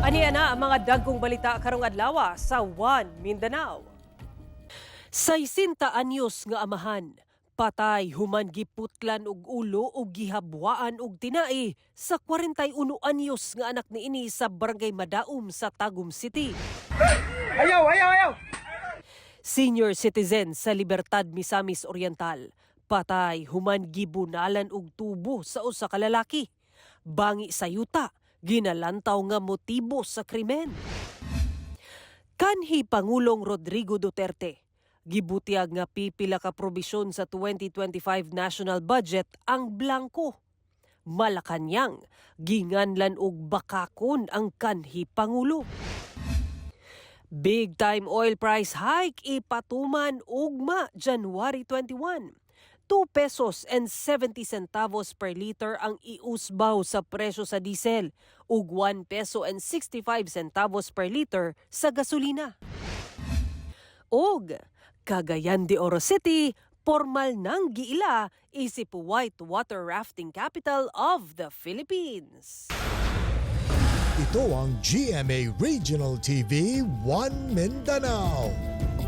Ania na ang mga dagkong balita karong adlaw sa One Mindanao. 60 anyos nga amahan, patay human giputlan og ulo ug gihabwaan og tinai sa 41 anyos nga anak niini sa Barangay Madaum sa Tagum City. Ayaw, ayaw, ayaw! Senior citizen sa Libertad, Misamis Oriental, patay human gibunalan og tubo sa usa ka lalaki. Bangi sa yuta, ginalantaw nga motibo sa krimen. Kanhi Pangulong Rodrigo Duterte, gibutyag nga pipila ka probisyon sa 2025 national budget ang blangko. Malacañang, ginganlan og bakakon ang kanhi Pangulo. Big time oil price hike ipatuman ugma, January 21. 2 pesos and 70 centavos per liter ang iusbaw sa presyo sa diesel ug 1 peso and 65 centavos per liter sa gasolina. Og Cagayan de Oro City formal nang giila isip white water rafting capital of the Philippines. Ito ang GMA Regional TV 1 Mindanao.